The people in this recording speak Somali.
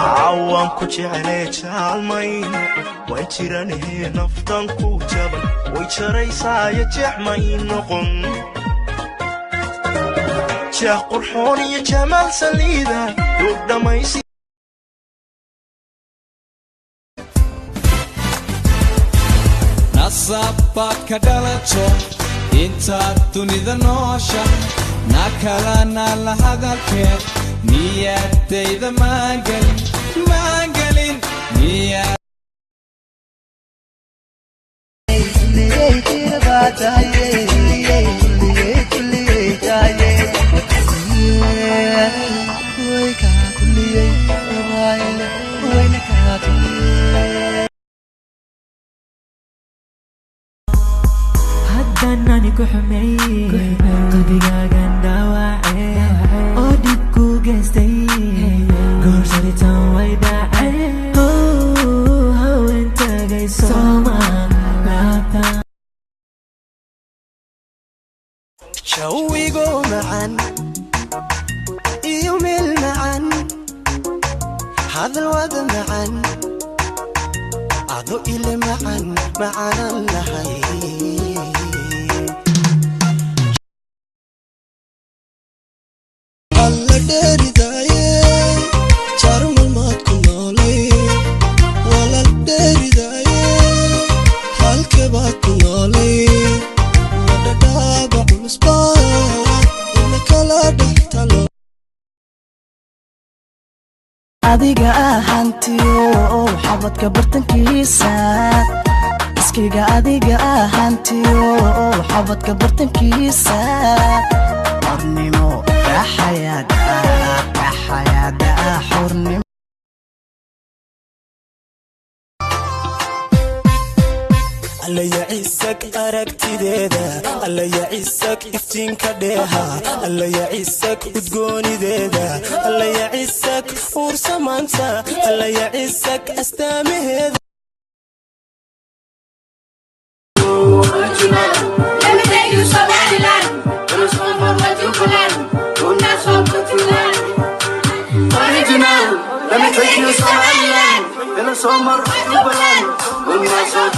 Caawaan ku jeclee jaalmayno waan jiranahee, naftan ku jaban way jaraysaayo, jeexmay noqon jeex qurxoon iyo jamaal saliida duug dhammaysi. Nasab baad ka dhalato intaad dunida noosha, na kalana la hadalkeed niyadayda maangelin, maangelin niya. Haddaan ani ku xumeeyey, qalbigaagan dhaawacay oo dhib ku geystay, goorsaritaan way dhacay, haween tagay sooma laabta. Jawigo macan iyo meel macan, hadal wada macan, ado ile macan macanan lahay. Alla dheeridaaye, jarmalmaad ku noolay, walal dheeridaaye, halkebaad ku noolay, madhadhaaba culusba ina kala dhex talo. Adiga ahantiyo xabadka bartankiisa iskiga, adiga ahantiyo xabadka bartankiisa, xornimo kaxayaada, kaxayaada xornimo. Alla yacisak aragtideeda, alla yacisak iftiinka dheeha, alla yacisak udgoonideeda, alla yacisak uursamaanta, alla yacisak astaamaheeda. Let me take you Somaliland. Original. Let me take you Somaliland. Ila soo mar Jubaland. Una soo